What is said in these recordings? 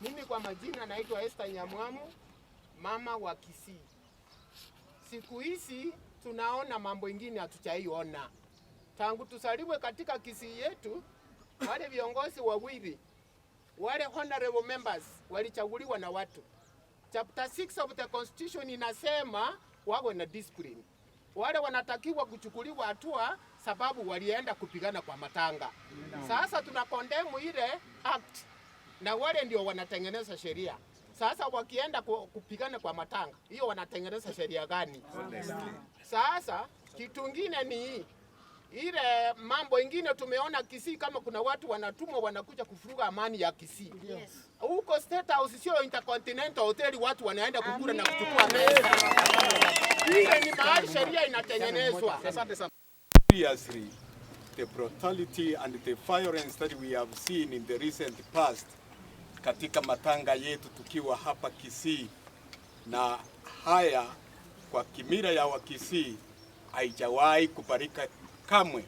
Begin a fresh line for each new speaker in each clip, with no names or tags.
Mimi kwa majina naitwa Esther Nyamwamu, mama wa Kisii. Siku hizi tunaona mambo ingine hatujaiona. Tangu tusaliwe katika Kisii yetu, wale viongozi wawili wale honorable members walichaguliwa na watu. Chapter 6 of the constitution inasema wawe na discipline. Wale wanatakiwa kuchukuliwa hatua sababu walienda kupigana kwa matanga. Sasa tuna condemn ile act na wale ndio wanatengeneza sheria. Sasa wakienda kupigana kwa matanga, hiyo wanatengeneza sheria gani? Sasa kitu ngine ni hii ile mambo ingine tumeona Kisii, kama kuna watu wanatumwa wanakuja kuvuruga amani ya Kisii huko. State House sio Intercontinental Hotel, watu wanaenda kukula na kuchukua meza. Ile ni mahali sheria inatengenezwa.
Asante sana.
Seriously, the brutality and the violence that we have seen in the recent past katika matanga yetu tukiwa hapa Kisii, na haya kwa kimila ya Wakisii haijawahi kubalika kamwe,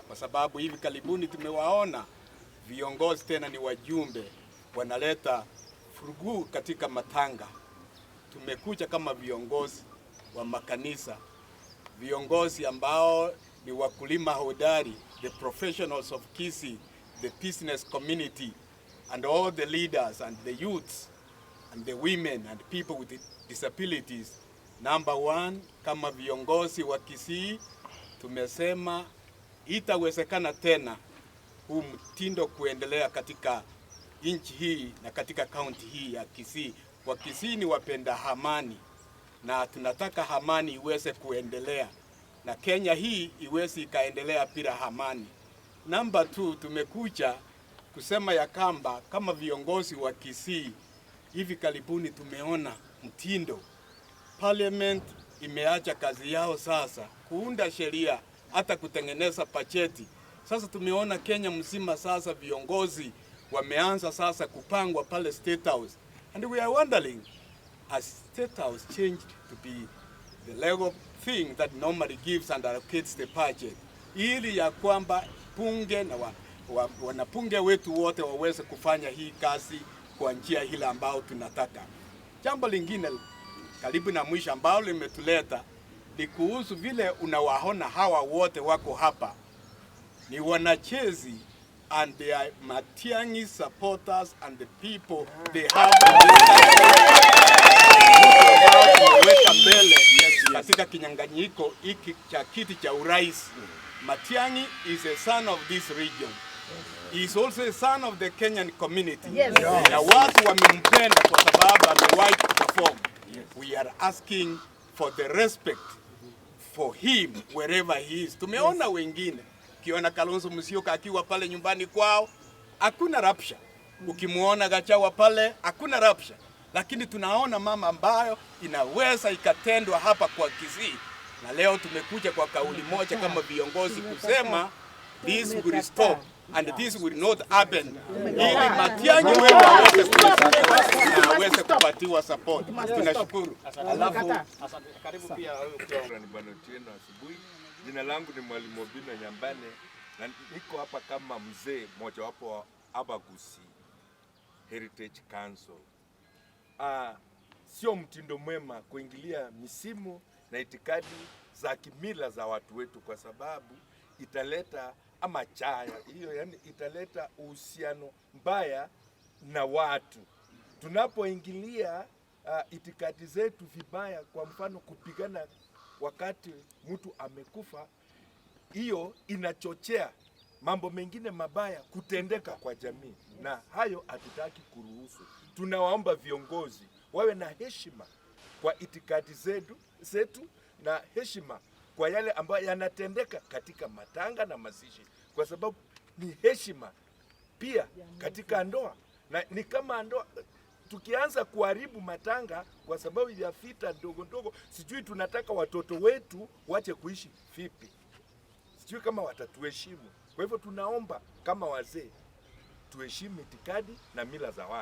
kwa sababu hivi karibuni tumewaona viongozi tena ni wajumbe wanaleta vurugu katika matanga. Tumekuja kama viongozi wa makanisa, viongozi ambao ni wakulima hodari, the professionals of Kisii, the business community, and all the leaders and the youths and the women and people with disabilities. Number one, kama viongozi wa Kisii tumesema itawezekana tena huu mtindo kuendelea katika nchi hii na katika kaunti hii ya Kisii. Wakisii ni wapenda amani na tunataka amani iweze kuendelea na Kenya hii iweze ikaendelea bila amani. Namba 2, tumekuja kusema ya kwamba kama viongozi wa Kisii hivi karibuni tumeona mtindo parliament imeacha kazi yao sasa kuunda sheria hata kutengeneza bajeti. Sasa tumeona Kenya mzima sasa viongozi wameanza sasa kupangwa pale State House, and we are wondering, has State House changed to be the legal thing that normally gives and allocates the budget, ili ya kwamba bunge na wanabunge wetu wote waweze kufanya hii kazi kwa njia ile ambayo tunataka. Jambo lingine karibu na mwisho ambalo limetuleta ni kuhusu vile unawaona hawa wote wako hapa ni wanachezi and they are Matiang'i supporters and the people they have tumeweka mbele katika kinyang'anyiko hiki cha kiti cha urais. Matiang'i is a son of this region. He is also a son of the Kenyan community. Na watu wamempenda kwa sababu amewahi kuperform. We are asking for the respect for him wherever he is. Tumeona wengine, ukiona Kalonzo Musyoka akiwa pale nyumbani kwao hakuna rapsha. Ukimuona Gachagua pale hakuna rapsha, lakini tunaona mama ambayo inaweza ikatendwa hapa kwa Kisii, na leo tumekuja kwa kauli moja kama viongozi kusema this will stop and this will not happen, ili Matiang'i wewe aweze kuheshimiwa na aweze kupatiwa support. Tunashukuru. Alafu
Asante. Karibu pia wewe ukiwa
Ni Bwana Otieno asubuhi. Jina langu ni Mwalimu Obino Nyambane na niko hapa kama mzee mojawapo wa Abagusi Heritage Council. Sio mtindo mwema kuingilia misimu na itikadi za kimila za watu wetu, kwa sababu italeta ama chaya hiyo, yani italeta uhusiano mbaya na watu tunapoingilia itikadi zetu vibaya. Kwa mfano kupigana wakati mtu amekufa, hiyo inachochea mambo mengine mabaya kutendeka kwa jamii, na hayo hatutaki kuruhusu. Tunawaomba viongozi wawe na heshima kwa itikadi zetu na heshima kwa yale ambayo yanatendeka katika matanga na mazishi, kwa sababu ni heshima pia katika ndoa, na ni kama ndoa tukianza kuharibu matanga kwa sababu ya vita ndogo ndogo, sijui tunataka watoto wetu wache kuishi vipi? Sijui kama watatuheshimu. Kwa hivyo tunaomba kama wazee tuheshimu itikadi na mila za watu.